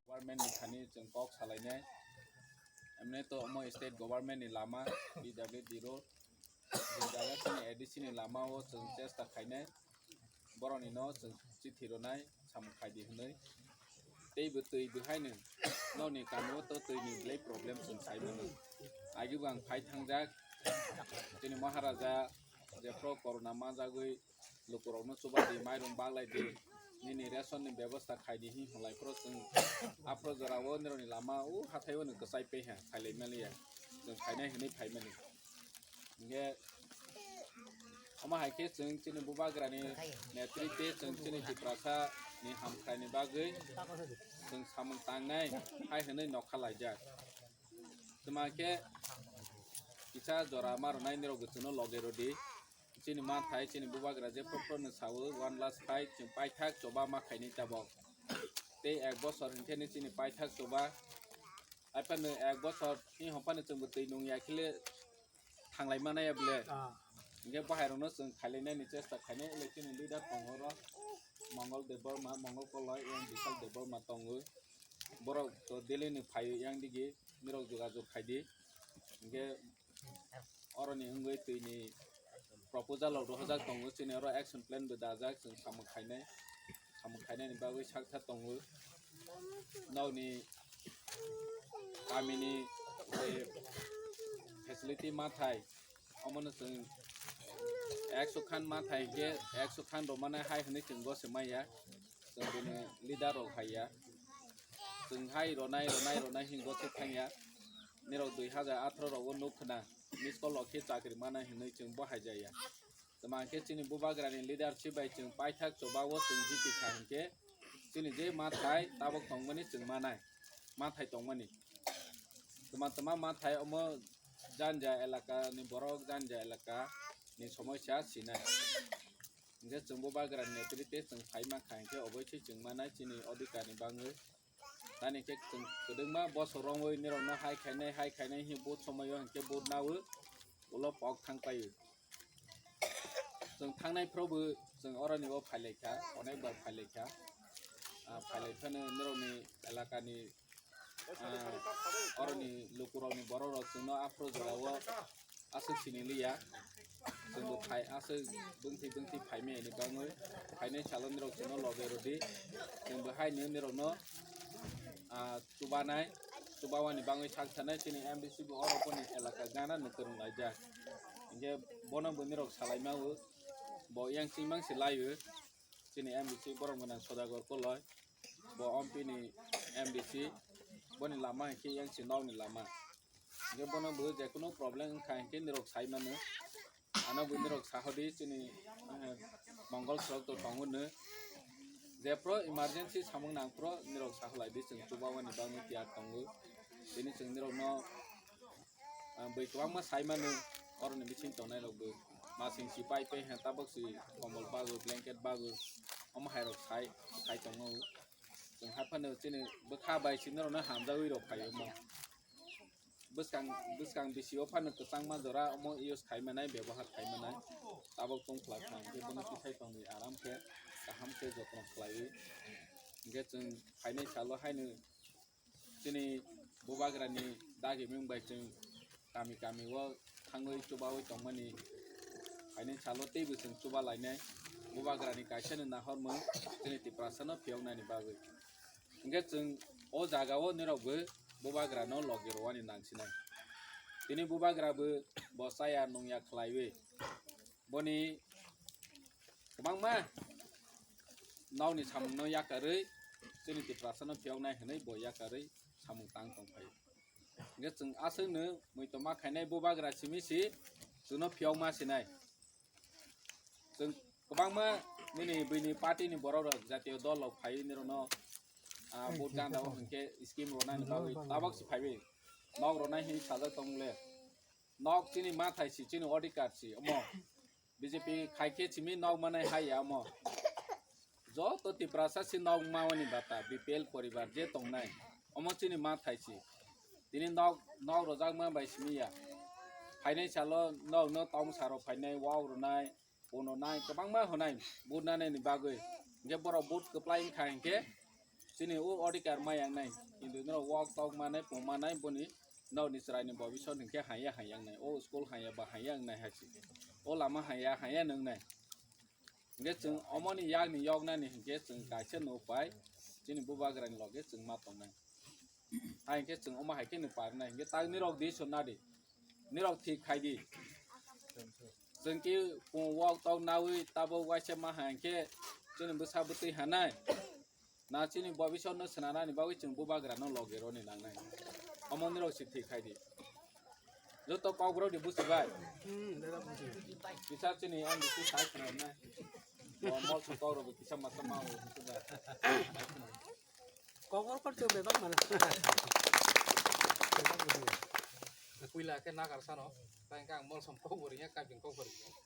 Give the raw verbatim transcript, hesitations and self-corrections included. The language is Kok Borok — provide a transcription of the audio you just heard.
Government ni thani chwng kok salainai. Emne to omo state government ni lama, P W D road. Je jaga chini A D C ni lama o chwng chesta khainai. Borok ni no chwng chithi ronai, samung khai di hwnwi. Tei bo twi bo hai no, nokni kami o to twi ni belai problem chwng sai mano. Agi bo ang phai thangjak, chini Maharaja jephru corona manjagwi lukurokno chuba di, mairung baglai di, nini ration ni bebosta khai di hwnwi hwnlai phuru chwng aphuru jora o nirokni lama o hathai o no kwchai peha khailai maliya, chwng khainai hwnwi phaimani. Hingke omo hai khe chwng chini bubagrani netritwe chwng chini Tiprasa ni hamkrai ni bagwi chwng samung tangnai hai hwnwi nokha laijak. Tuma khe kisa jora ma rwnai nirok bo chwngno loge rwdi. Chini ma thai chini bubagra je phopro no sawi one last fight chwng paithak choba ma khaini tabok. Tei ek bosor hinkhe ni chini paithak choba. Aphano ek bosor ni hophano chwngbo twi nung ya khile thanglai manaia bole. Ah. Hingke bahai rokno chwng khailainani chesta khainai, ele chini leader tongo oro Mongol Debbarma, Mongol Koloi, yang Bishal Debbarma tongo. Borok to Delhi ni phai yang digi, nirok jogajog khaidi. Hingke oroni wngwi twi ni proposal rok rohorjak tongo, chini oro action plan bo dajak, chwng samung khainai, samung khainai ni bagwi saksa tongo. Nokni kamini je facility ma thai, omono chwng ekso khan ma thai hingke ekso khan romana hai hwnwi chwng gose maya, chwng bini leader rok hai ya, chwng hai ronai, ronai, ronai hingke gose thang ya, nirok dui hajar atharo rogo nuk khna, miss call rok khe chakri mana hwnwi chwng bo hai jaya. Tama hwnkhe chini bubagrani leadership bai chwng paithak chobao chwng jiti kha hwnkhe chini je ma thai tabok tongmani chwng manai, ma thai tongmani. Tama tama ma thai omo janja elaka ni borok janja elaka ni somosya sinai. Hwnkhe chwng bubagrani netrite chwng phai mankha hwnkhe oboisoi chwng manai chini odhikar ni bagwi. Tani khe chwng kwdwkma bosor romwi nirokno hai khainai, hai khainai hi vote somaio hinkhe vote nawi ulo pok thang paio. Chwng thangnai phrobo chwng oroni o phailaikha, onek bar phailaikha. Ah, phailaiphano nirokni elakani, ah, oroni lukurokni borokrok chwngno aphuru jorao aswk sini liya. Chwngbo phai aswk bwngthi bwngthi phaimani bagwi phainai salo nirok chwngno loge rwdi. Chwngbo haino nirokno, ah, chubanai, chubawani bagwi sak sanai chini M D C bo oro boni elaka gana no kwrwng laijak. Hinkhe bono bo nirok salai mawo, bo yang chimang se laio. Chini M D C borok gwnang Sodagar Koloi, bo Ompi ni M D C, boni lama hinkhe yang si nokni lama. Hinkhe bono bo jekunu problem wngkha hinkhe nirok sai mano. Ano bo nirok sahodi chini, eh, Mongol sorok to tongo no. Jephru emergency samung nangphru nirok saholai di chwng chubamani bagwi tiyar tongo. Tini chwng nirokno, ah, bwi kwbangma sai mano oroni bising tongnai rok bo. Masing si pai pe ha tabok si kombol bagwi, blanket bagwi, omo hai rok sai, sai tongo. Chwng haphano chini bwkha bai si norokno hamjagwi rok phaio omo. bwskang bwskang bisio phano kwchangma jora omo use khai manai, byabohar khai manai. Tabok tong khlai kha hwnkhe bono tisai tongwi aram khe kaham khe jotno khlaiwi. Hwnkhe chwng phainai salo haino chini bubagrani dagi mung bai chwng kami kami o thangwi chubawi tongmani. Phainai salo teibo chwng chuba lainai, bubagrani kaisano nahormung chini Tiprasano phiyoknani bagwi. Hwnkhe chwng o jagao nirokbo bubagrano logi rwani nangsinai. Tini bubagra bo bo chaya nungya khlaiwi boni kwbangma nokni samungno yakarwi chini Tiprasano phiyoknai hwnwi bo yakarwi samung tang tongphai. Hwnkhe chwng aswkno muitu ma khainai bubagra simi si chwngno phiyokma sinai. Chwng kwbangma nini buini party ni borok rok jatiyo dol rok phaiwi nirokno, ah, vote ganda o hwnkhe scheme rwnani bagwi tabok se phaiwi nok rwnai hinwi sajak tong le. Nok chini mathai si, chini odhikar si omo. B J P khai khe simi nok manai hai ya omo. Joto Tiprasa si nok mawani bata B P L poribar je tongnai omo chini mathai si. Tini nok, nok rwjakma bai simi ya. Phainai salo nokno tong saro phainai, wak rwnai, punonai, kwbangma hwnai vote nanani bagwi. Hwnkhe borok vote kwplai wngkha hwnkhe chini o odhikar ma yangnai. Kintu norok wak tok manai, pung manai boni nokni chwraini bobisot hwnkhe haiya haiya wngnai, o school haiya ba haiya wngnai hai se. O lama haiya haiya nwngnai. Hwnkhe chwng omoni yakni yoknani hwnkhe chwng kaisa no pai chini bubagrani loge chwng ma tongnai. Hai hwnkhe chwng omo hai khe no parnai hwnkhe tak nirok di sonna di. Nirok thik khai di. Chwng ki pung wak tok nawi tabok waisa ma hai hwnkhe chini bwsa bwtwi hanai. Na chini bobisot no swnanani bagwi chwng bubagra no logi roni nangnai. Omo nirok si thik khai di. Joto kok rok di busi bai. Kisa chini M D C sai khna nai. Mol sa kok rok kisa masa ma. Kok rok kor chwng bebak mana. Puila khe nagar sano. Tang kang mol som kok bori ya kajing kok bori.